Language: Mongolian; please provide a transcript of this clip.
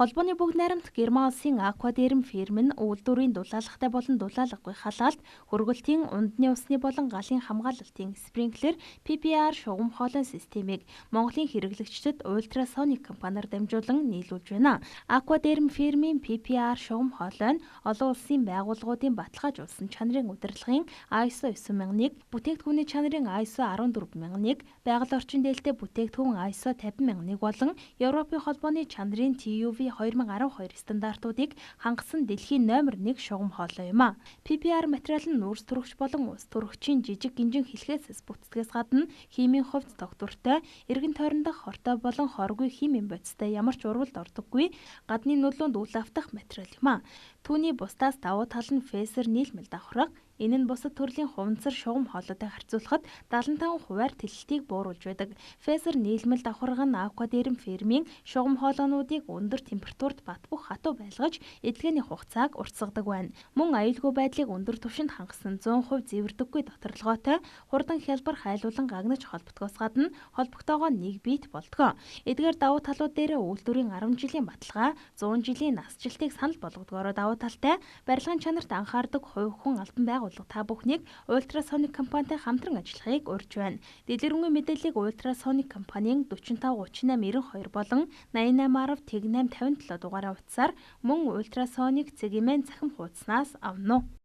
Холбооны бүгд найрамдах Герман улсын Aquaderm фирм нь үйлдвэрийн дулаалгатай болон дулаалгагүй халаалт, хөргөлтийн, ундны усны болон галын хамгаалалтын спринклер PPR шугам хоолойн системийг Монголын хэрэглэгчдэд Ultrasonic компаниар дамжуулан нийлүүлж байна. Aquaderm фирмийн PPR шугам хоолой нь олон улсын байгууллагуудын баталгаажуулсан чанарын удирдлагын ISO 9001, бүтээгдэхүүний чанарын ISO 14001, байгаль орчин дээлтэй бүтээгдэхүүн ISO 50001 болон Европын холбооны чанарын TÜV 2012 стандартуудыг хангасан дэлхийн номер 1 шугам хоолой юм а. PPR материал нь нүүрс төрөгч болон ус төрөгчийн жижиг гинжин хэлхээсээс бүтдгээс гадна химийн хувьд тогтвортой, эргэн тойрондох хортой болон хоргүй химийн бодистой ямар ч урвалд ордоггүй гадны нөлөөнд үл автах материал юм а. Түүний бусдаас давуу тал нь фейсер нийлмэл давхарга. Энэ нь бусад төрлийн хуванцар шугам хоолойтой харьцуулахад 75 хувиар тэлэлтийг бууруулж байдаг. Фейсер нийлмэл давхарга нь Aquaderm фирмийн шугам хоолойнуудыг өндөр температурт бат бөх хатуу байлгаж эдлгээний хугацааг уртсгадаг байна. Мөн аюулгүй байдлыг өндөр түвшинд хангасан 100% зэвэрдэггүй доторлогоотой хурдан хялбар хайлуулан гагнаж холбогдохоос гадна холбогдоогоо 1 бит болдгоо. Эдгээр давуу талууд дээр үйлдвэрийн 10 жилийн баталгаа, 100 жилийн насжилтыг санал болгодгоороо давуу талтай барилгын чанарт анхаардаг хувь хүн албан байгууллага та бүхнийг Ultrasonic компанитай хамтран ажиллахыг урьж байна. Дэлгэрэнгүй мэдээллийг Ultrasonic компанийн 45 38 92 болон 88 10 08 57 дугаараа утсаар мөн Ultrasonic цэгийн цахим хуудаснаас авна уу.